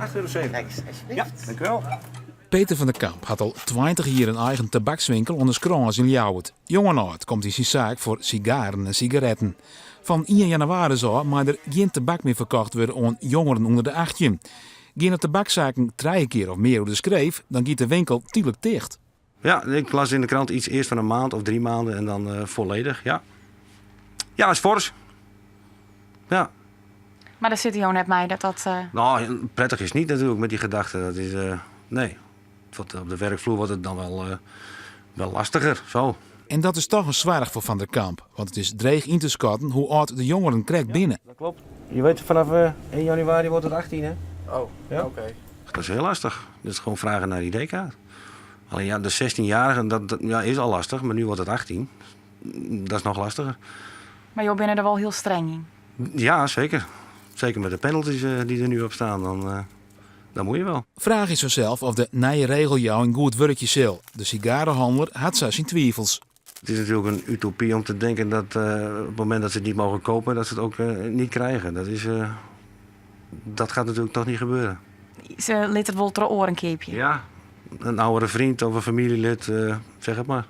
€8,70. Kijk eens, alsjeblieft. Ja, dank u wel. Peter van der Kamp hat al 20 jier in eigen tabakswinkel oan de Skrâns yn Ljouwert. Jong en âld komt yn syn saak foar sigaren en sigaretten. Fan ien jannewaris ôf mei der gjin tabak mear ferkocht wurde oan jongeren ûnder de 18. Geane tabakssaken trije kear of mear oer de skreef, dan giet de winkel tydlik ticht. Ja, ik las in de krant iets eerst van een maand of 3 maanden en dan volledig, ja. Ja, is fors. Ja. Mar dêr sitte jo net mei dat dat. Nou, prettig is het niet natuurlijk met die gedachte. Dat is, nee. Op de werkvloer wordt het dan wel lastiger, zo. En dat is toch in soarch foar Van der Kamp, want it is dreech yn te skatten hoe âld de jongeren krekt binne. Dat klopt. Je weet, vanaf 1 januari wordt het 18, hè? Oh, Ja. oké. Dat is heel lastig. Dat is gewoon vragen naar ID-kaart. Alleen ja, de 16-jarigen, dat ja, is al lastig, maar nu wordt het 18. Dat is nog lastiger. Mar jo binne der wol hiel streng yn. Ja, zeker. Zeker met de penalties die er nu op staan, dan moet je wel. Fraach is fansels oft de nije regeljouwing goed wurkje sil. De sigarehanneler hat sa syn twivels. Het is natuurlijk een utopie om te denken dat op het moment dat ze het niet mogen kopen, dat ze het ook niet krijgen. Dat gaat natuurlijk toch niet gebeuren. Se litte it wol troch oaren keapje. Ja, een oudere vriend of een familielid, zeg het maar.